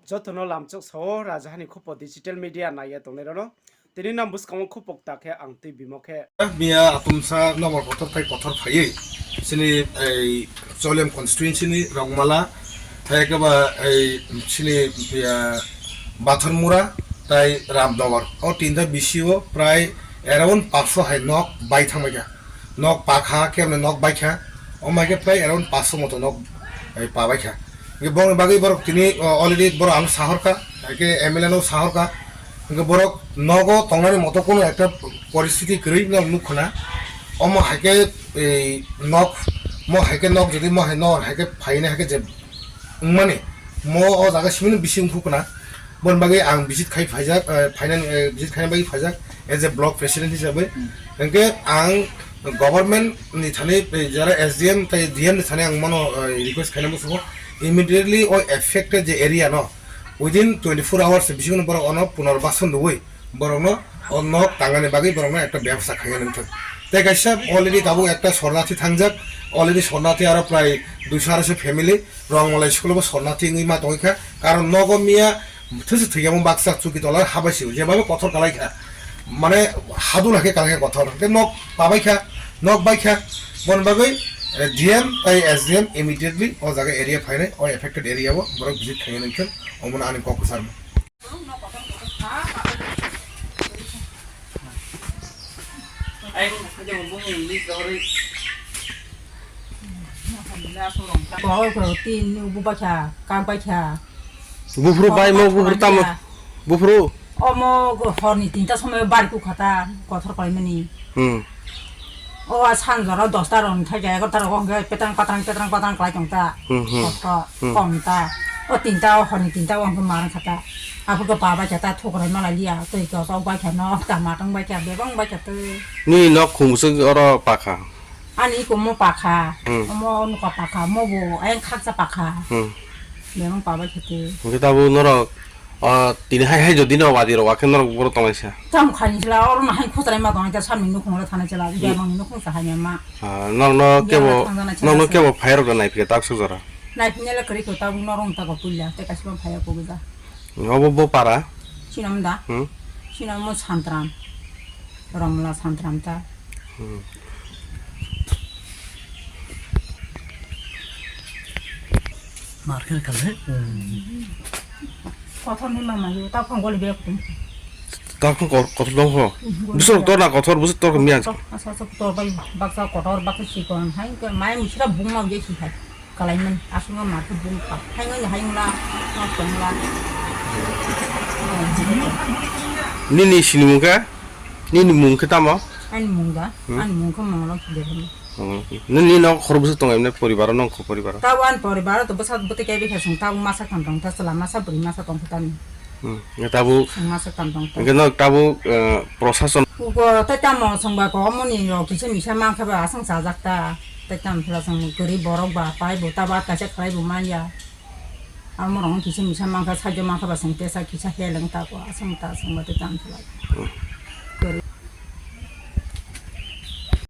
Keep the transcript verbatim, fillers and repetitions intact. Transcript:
Joto no lamchok sao, rajaha ni khupo digital media nai ye tongnai rao no. Tini nang buskang wo khupo kta khe ang tui bimo khe. Miya atumsa nongmor kotor thai kotor phai ye. Chini ei Choliam constituency ni Rongmala, thai khe ba ei chini, ah, Bathormura, tai Ramnagar. O tinta bisi o prai around paanch sho hai nok bai thangmai kha. Nok pa kha, khe nok bai kha. O mai khe prai around paanch sho moto nok, eh, pa bai kha. Hingkhe boni bagwi borok tini, o, already borok ang sahor kha, hai khe M L A no sahor kha. Hingkhe borok nogo tongnani moto kuno ekta poristiti kwrwi no nuk khna. Omo hai khe, eh, nok, mo hai khe nok jodi mo hai nor hai khe phainai hai khe je wngmani, mo o jaga simi no bisi wngkhu khna. Boni bagwi ang visit khai phaijak, eh, phainani, eh, visit khaina bagwi phaijak as a block president hisabwi. Hingkhe ang government ni thani, eh, jara S D M tai D M ni thani ang mano, eh, request khaina musugo, immediately o affected je area no within twenty-four hours bisingo borok ono punarbasan rwi borokno o nok tangnani bagwi borokno ekta bebostha khaina nangthok. Tei kaisa already tabuk ekta sornathi thangjak, already sornathi aro prai duiso araisho family, Rongmalai school bo sornathi wngwi ma tongwi kha. Karon nogo miya thusu thwiyamo baksa chuki tola habai se, jeba bo kothor kalai kha. Mane hadula khe kalai kha kothor. Hingkhe nok pabai kha, nok bai kha. Bon bagwi, eh, D M tai S D M immediately o jaga area phainai, o affected area o borok visit khainai nangthok, omono ani kok kwcharma. Tin, bubaikha, kakbaikha. Buphuru bai mo, buphuru tamo. Buphuru. Omo hor ni tinta somoi bari kukhata, kothor kalaimani. Hmm. O a san jora dosta rok ni thai ja, egarota rok hwnkhe petrang patrang, petrang patrang kalai tongta. Hmm, hmm. Kothor, hmm, komta. O tinta, o hor ni tinta, o hwnkhe marang khata. Aphuru khe pa bai khata, thukrai malai liya, twi khe chok bai kha, nok tama tong bai kha, bebang bai kha twi. Nini nok khumswk oro pakha? Ani iko mo pakha. Hmm. Omo nuka pakha, mo bo ayang khaksa pakha. Hmm. Bebang pa bai kha twi. Hwnkhe tabuk norok, ah, tini hai hai jodi no wadi rok, akhe norok boro tonglaisa. Tam khani sila, oro no hai khutrai ma tong, ita samni nukhung le thanai sila, hmm, bemang ni nukhung sa hai ma. Ah, nokno kebo, nokno kebo phai rok nai phika tak suk jora. Nai phine le kri ko tabuk norong ta ko puila, te kaisa phai ko gja. Obo bo para? Sinam da? Hmm? Sinam mo Santram. Rongmala Santram ta. Hmm. Marker kale. Kothor ni mama yo, ta phang goli bek tum. Ta phang kor-, kothor dong ho. Hmm, goli bek. Busuk tor na kothor, busuk tor ko miya. Asa, asa tor bai, baksa kotor, baksa sikon, hai, ke mai musira bung ma uye si hai. Kalai man, asung ma tu bung pa. Hai ngai, hai ngla, ma tong la. Nini sinimung khe? Nini mung khe tamo? Ani mung da, hmm, ani mung khe Mongolong Kidero. Mongolong Kidero. Nini nok khorokbwswk tongo, emne poribar o, nong kho poribar o? Tabo ani poribar o to bwsa bwtwi kaibi khe chwng tabo masa kam tong ta, chwla masa bwrwi masa tong khe tani. Hmm, nge tabo, chwng masa kam tong ta. Nge nok tabo, eh, prosason. Uko tei tamo chwng ba ko omoni rok kisa misa mang khe ba aswng chajak ta. Tei tamo phela chwng kwrwi borok ba pai bo tabo kaisa khlai bo man ya. Amo rok no kisa misa mang khe, side o mang khe ba chwng tesa kisa heleng ta ko, aswng ta, aswng ba tei tamo phela. Hmm.